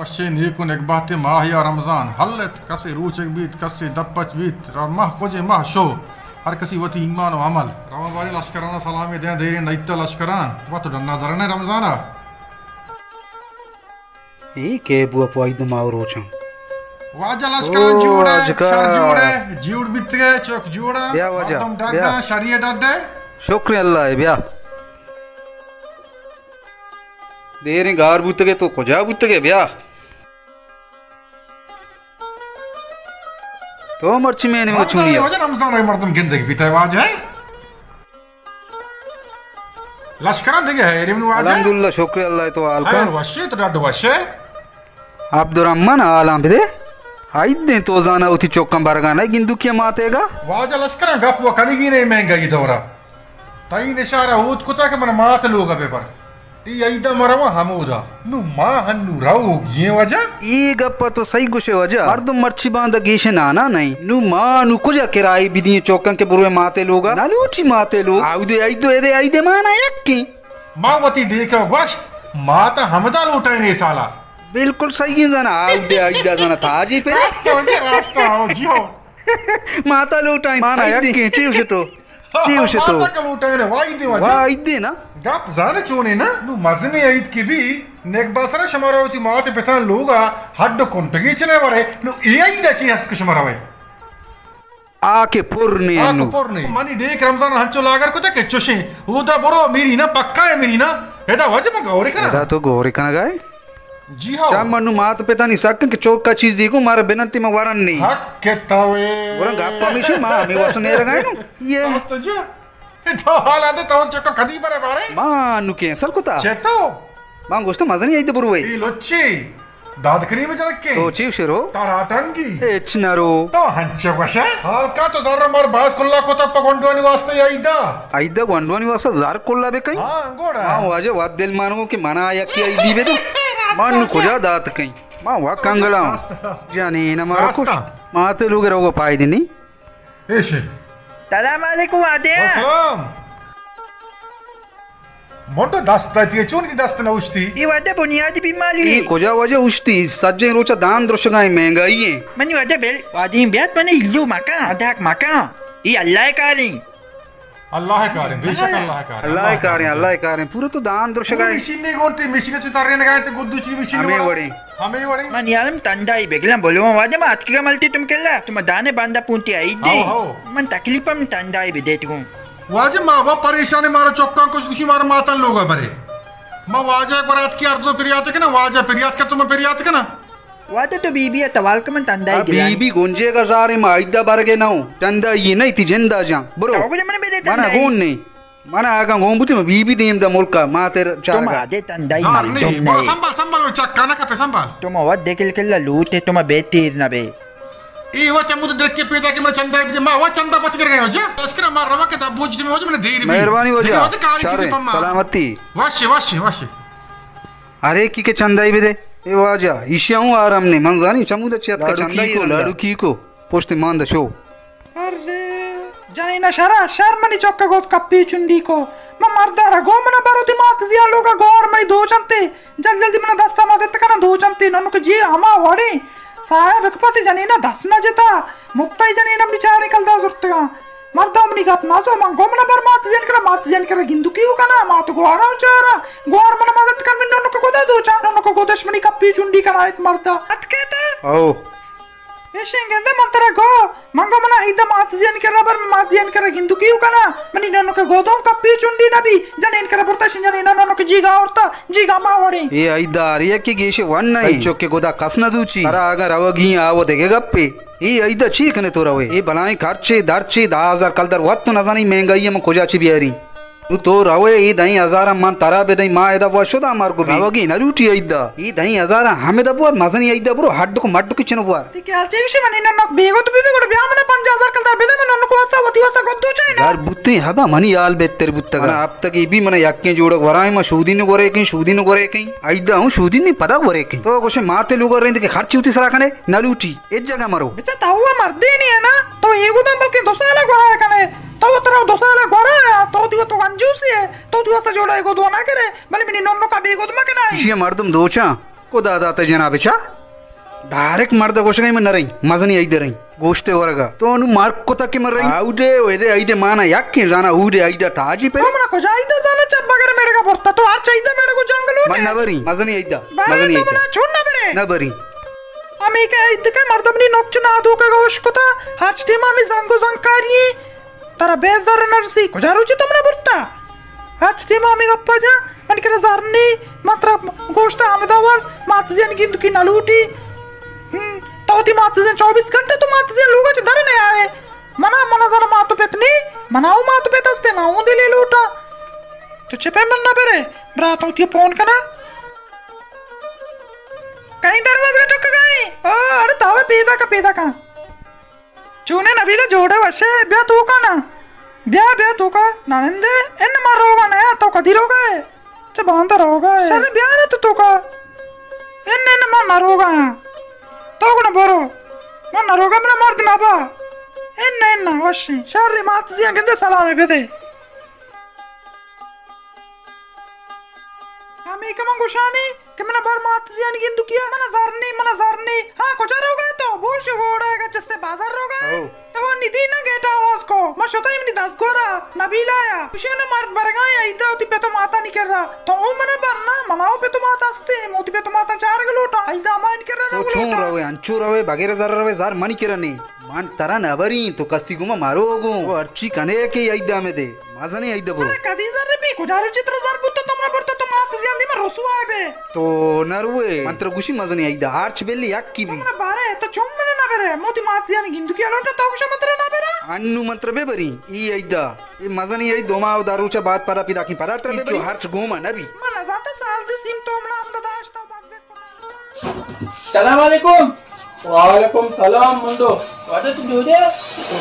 وشیں نیک و نگبہتیں ماہ یا رمضان ہل ات، کسے روچگ بیت، کسے دپچ بیت، را ماہ کجے ماہ شو، ہر کسی وتی ایمان و عمل۔ رواں باریں لشکرانا سلامے دیاں، دیریں نئیتا لشکران، وت ڈنا درنے رمضانا۔ اے کئے بوا پہ آئی دو ماہ و روچاں؟ واجہ لشکران او جوڑ ئے، واجکار۔ شر جوڑ ئے، جیوڑ بیتگ ئے، چک جوڑ ئے، بیا واجہ، مردم ڈڈ بیا۔ ئے، شری ڈڈ ئے۔ شکر اللہ ئے، بیا۔ دیریں گار بوتگ ئے، تو کجا بوتگ ئے؟ بیا۔ تو مرچی میں نمو رمضان چونی ئے، ئے۔ واجہ رمضان ئے، مردم گندگ بیتگ واجہ۔ لشکراں دگہ ہیرے منی واجہ۔ الحمدللہ، شکر اللہ، تو حال کن۔ وشے، تو ڈاڈو وشے۔ عبدالرحمن، حالاں بدے۔ عید دیں، تو زانا وتی چوکاں برگا نہ گندوکیا ماتے گا۔ واجہ لشکراں گپ و کنگی نہیں مہنگا یہ دورا۔ تئی نشارہ اوت کتا کہ من مات لوگا ببر۔ ای عیدا مروا ہمودا۔ نو ما ہنو روگی واجہ۔ ای گپ تو صحیح گوشے واجہ۔ مردم مرچی باندا گیش نانا نہیں۔ نو ما نو کجا کرائے بدیں چوکاں کہ بروے ماتے لوگا؟ نہ لوٹی ماتے لوگ۔ آودے عید و ایدے عید مانا یکیں۔ ما وتی ڈیکہ گوشت، مات ہمدا لوٹائیں اے سالا۔ بالکل صحیح زانا، آودے عیدا زانا تاجی پہ۔ راست واجہ، راست، آو جی ہو۔ ماتا لوٹائیں مانا عید۔ یکیں، چی وشتو؟ چی وشتو؟ ماتا کا لوٹائیں، وائی دے واجہ۔ وائی دے نا۔ گپ زانے چونے نا، نو مزنے عید کی بھی، نیک باسرا شمارا وتی مات پتان لوگا، ہڈ کنٹگی چنے ورے، نو اے عید چی ہست کہ شمارا وے؟ آ کہ پر نے آ کہ انو۔ پر نے۔ منی ڈیک رمضان ہنچو لاگر کتا کہ چوشیں۔ اودا برو میری نا، پکا ہے میری نا۔ ادا واجہ من گورے کنا۔ ادا تو گورے کنا گائے؟ جی ہاں۔ چا منو مات پتانی سکن کہ چوکا چیز دیگو مارا بننتی من ورن نہیں۔ حق کہ تاوے۔ گورا گپ ہمیشہ ما ہمیں واسو نہیں رگائے نو۔ یہ۔ راست جی۔ تو حال آتے تو چکا کدی برے بارے؟ ما انو کے اصل کتا۔ چتو؟ ما گوشت مزنی عید بروے۔ اے لچی۔ داد کریم جنکے۔ تو چی شرو؟ تارا ٹنگی۔ اچ نرو۔ تو ہنچ گوشے۔ حال کا تو زر مر باز کلا کتا پا گونڈوانی واسطے عیدا۔ عیدا گونڈوانی واسطے زر کلا بکئی؟ ہاں، گوڑا۔ ما واجہ وت دل مانو کہ منا یکی عیدی بدو۔ من کجا دات کئی؟ ما وا کنگلا ہوں۔ راست، راست۔ جانی نہ مارا کش۔ راست۔ ما تے لوگ روگو پائے دینی۔ ایشی۔ سلام علیکم وعدے۔ سلام۔ منڈو دست داتی، چون تی دست نہ اوشتی؟ ای وعدے بنیادی بیماری۔ ای کجا وجہ اوشتی؟ سجیں روچا دان درشگائیں مہنگائی ہیں۔ منی وعدے بل، وعدے بیات منی الو مکان، اداک مکان۔ ای اللہ کاریں۔ اللہ کاریں، بے شک اللہ کاریں۔ اللہ کاریں، اللہ کاریں۔ پورا تو دان درشگائیں۔ مشین نہیں گونتے، مشین چو ترین گائے تے گدو چی مشین ہمیں وڑے۔ ہمیں وڑے۔ من یارم تندائی بگلم بولو وعدے ما اتکی ملتی تم کلا۔ تم دانے باندا پونتی آئی دے۔ How, how. من تکلیفم تندائی بدیت گوں۔ واجہ ما وا پریشان، مارا چکاں کش گوشی مارا ماتاں لوگا برے۔ ما واجہ برات کی ارزو پریات کنا، واجہ پریات کا، تم پریات کنا۔ واجہ تو بی بی توال کا من تندائی آ، گلانی۔ بی بی گنجے کا زارے ما ایدا برگے نہ ہوں۔ تندائی نہیں تی جندا جان۔ برو۔ تو گلے من بدے منا تندائی۔ گون نہیں۔ منا آگا گون بوتی ما بی بی دیم دا ملکا ما تیر چارگا۔ تم آدے تندائی زار مردم نہیں۔ برو نہیں۔ سنبھال، سنبھال، چکا نہ کپے سنبھال۔ تم وت دکل کلا لوتے، تم بے تیر نہ بے۔ ای وا چمود درکے پیدا کہ من چندہ بدے، ما وا چندہ پچ کر گئے واجہ۔ اس کرا ما روا کے دب بوجھ دے واجہ من دیر بھی۔ مہربانی واجہ۔ دیکھے واجہ کاری چیز شارے، پما۔ سلامتی۔ Wash wash wash. ہر ایک کی کے چندہ بدے۔ اے واجہ، ایشی ہوں آرام نے، من زانی چمود اچھے ات کا لاڑو چندہ کی کو، لاڑو کی کو، پشت مان دشو۔ ارے، جنینا شرا، شر منی چکا گوت کپی چنڈی کو۔ من مردارا گو منا برو دی مات زیان لوگا گوار منی دو چنتے۔ جل جلدی منا دستا ما دت کنا دو چنتے ننو کہ جی ہما وڑے۔ صاحب اکپتی جنینا دست نہ جتا۔ مپتائی جنینا بیچارے کلدا زرتگا۔ مردا منی گپ نہ زو من گو منا بر مات زیان کرا، مات زیان کرا گندو کیو کنا، مات گوارا چارا۔ گوار منا مدد کن من ننو کہ گودا دو چا، ننو کہ گودش منی کپی چنڈی کنا ایت مردا۔ اتکے تا؟ او۔ ایشیں گندے من ترا گو، من گو منا ایدا مات زین کرا بر، مات زین کرا گندو کیو کنا، منی ننو کے گودوں کپی چنڈی نبی، جنین کرا برتا شن جنین ننو کے جیگا اورتا، جیگا ما وڑیں۔ اے ایدا آریا کہ گیش ون نہیں۔ چوکے گودا کس نہ دوچی۔ ترا اگاں روگی آ و دگہ گپے۔ اے ایدا چی کنے تو روے؟ اے بلائیں خرچے، درچے، دہ ہزار کلدار وت تو نزانی مہنگائی من کجا چی بیاری۔ نو تو روئے، اے دہیں ہزاراں من ترا بدئیں، ما ادا بوا شدا مرگ بی۔ روگی نہ لوٹی ایدا۔ اے دہیں ہزاراں ہمدا بوا، مزنی ایدا برو، ہڈک مڈک چنو بوار۔ تی خیال چے گشے منی ننک بیگو تو بی بی گڑا بیا منا پنجاہ ہزار کلدار بدے، من ننک واسطہ وتی واسطہ گد دوچائیں نا۔ در بوتیں ہبا منی حال بہتر بوتگا۔ منا ہفتگی بی منا یکیں جوڑگ ورائیں، ما شودی نو گورے کیں، شودی نو گورے کیں۔ ایدا ہوں شودی نی پدا گورے کیں۔ تو گوشے ماتے لوگا رند کہ خرچی وتی سرا کنے، نہ لوٹی۔ اے جگہ مرو۔ بچا تو ہوا مردے نہیں ہے نا، تو اے گو دم بلکہ دو سال گورا کنے۔ تو ترا دو سال گورا، تو دیو تو کنجوسی ہے، تو دیو سا جوڑا اے گو دو نہ کرے، بلے منی ننو کا بے گو دم کنا۔ ایشی مردم دوچاں۔ خدا داتا جناب چا؟ ڈائریکٹ مرد گوشگا من نریں، مزنی ایدے ریں، گوشتے ورگا۔ تو انو مار کتا کہ من ریں؟ آودے، ویدے ایدے مانا یک کہ زانا اودے ایدا تاجی پہ۔ تو منا کجا ایدا زانا چا بغیر میڑگا برتا؟ تو ہر چا ایدا میڑگو جنگلو من نہ۔ نبریں، مزنی ایدا، بارے مزنی تو ایدا۔ منا چون نبرے؟ نبریں۔ ہمے کہ ایدے کہ مردم نی نوک چ نادوکا گوش کتا، ہر چ ٹیم ہمے زنگ و زنکاری۔ ترا بے زر نرسی، کجا روچی تو منا برتا؟ ہرچ ٹیم ہمے گپا جا، من کرا زر نی، من ترا گوشتا ہمدا ور، مات زین گندکی نہ لوٹی۔ ہم، تو وتی مات زین چوبیس گھنٹہ تو مات زین لوگا چہ در نیائے۔ منا، منا زانا مات و پت نی، منا او مات و پت استے، من اوں دلے لوٹا۔ تو چہ پہ من نہ برے، برات وتی فون کنا۔ کہیں دروازہ ٹکگا ایں؟ او، اڑے تاوے پیدا کا، پیدا کا۔ چونے نبیلہ جوڑے وشے، بیا توکا نا۔ بیا، بیا توکا۔ ننندے، ان ما روگا نیا، تو کدی روگا ہے؟ چہ باندا روگا ہے۔ شر بیا نا تو توکا۔ ان، ان ما نہ روگا ہاں۔ تو گڑا برو۔ ما نہ روگا، منا مرد نہ با۔ ان، ان وشیں۔ شر مات زیاں گندے سلامے بدے۔ ہمے کہ من گوشانی کہ منا بر مات زیانی گندکیا، منا زر نی، منا زر نی۔ ہاں، کجا روگا ہے تو؟ بوش گوڑا ہے، چستے بازار روگا ہے۔ او۔ تو نی دی نہ گیٹ آواز کو۔ من شتا منی دست گورا، نبیلا یا۔ کشی منا مرد برگا ہے، ایدا وتی پت و ماتا نی کرا۔ تو او منا بر نا، منا او پت و ماتا استے، وتی پت و ماتا چارگ لوٹا۔ ایدا ما ان کرا تو روگ چون لوٹا۔ روے، انچو روے، بغیر زر روے، زر منی کرا نی۔ من ترا نہ بریں، تو کسی گوما مرو گوں۔ تو ہرچی کنے کہ ایدا مے دے۔ مزنیں ایدا برو۔ ترا کدی زر بی؟ کجا روچی ترا زر بوتا تو منا برتا تو مات زیان دی من رسوا بے۔ تو نہ روے۔ من ترا گوشی مزنیں ایدا ہرچ بلی یکی بی۔ تو منا بارے، تو چون منا نہ برے؟ موتی مات زیانی گندکی لوٹا تو گوشا من ترا نہ برا۔ انو من ترا بے بریں۔ ای ایدا۔ ای مزنیں ای دو ماہ و دہ روچا بعد پدا پیدا کیں پدا ترا بے بریں۔ ہرچ گوما نہ بی۔ من نزانتا سال دی سیم تو منا ہمدا داشتا بس۔ سلام علیکم۔ وعلیکم سلام منڈو۔ واجہ تو جوڑ ئے؟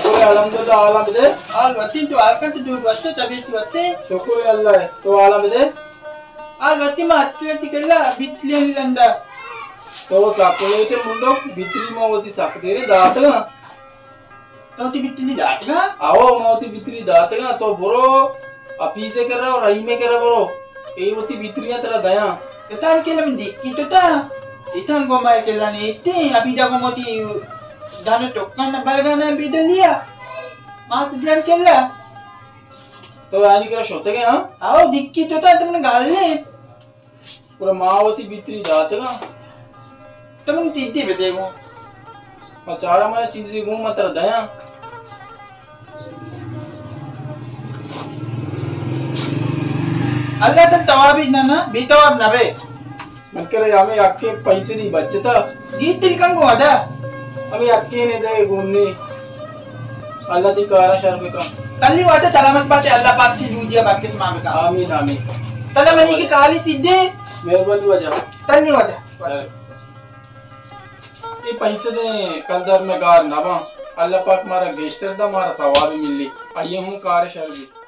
شکر الحمدللہ، حالا بدے۔ حال وتی تو حال کن تو جوڑ وتے طبیعت وتے؟ شکر اللہ، تو حالا بدے۔ حال وتی ما اچو تی کلا بیتلی لندا۔ تو ساکو تے منڈو بیتلی ما وتی ساک دیرے داتگا۔ تو وتی بتلی داتگا؟ آو، ما وتی بتلی داتگا۔ تو برو، حفیظ کرا و رحیم کرا برو۔ اے وتی بتلیاں ترا دیاں۔ اتان کے لمن دیکھی تو تا۔ اتان گو ما کلا نے اتے، ابھی دا گو موتی دانے ٹکان نہ بلگانا بدلیا۔ ما تو دیان کلا۔ تو آنی کرا شوتگے، ہاں؟ آو، دیکھی تو تا، تم نے گال نے۔ گڑا ما وتی بیتری داتگاں۔ تو من تیدی بدے گوں۔ ما چارا منا چیزے گوں ما ترا دیاں۔ اللہ تر توابی نہ نہ، بے تواب نہ بے۔ من کرے ہمیں اکے پیسے دی بچتا۔ گیت تلکن گوں ادا۔ ہمیں اکے نے دے گوں نے۔ اللہ تی کارا شر بکن۔ تلی واجہ سلامت باتے، اللہ پاک تی دودیا برکت ما بکن۔ آمین، آمین۔ تلا منی کی کالی تی دے۔ مہربانی واجہ۔ تلی واجہ۔ اے پیسے دے کلدار میں گار نہ باں۔ اللہ پاک مارا گیشتر دا، مارا ثواب ملی۔ آئیے ہوں کار شر بی۔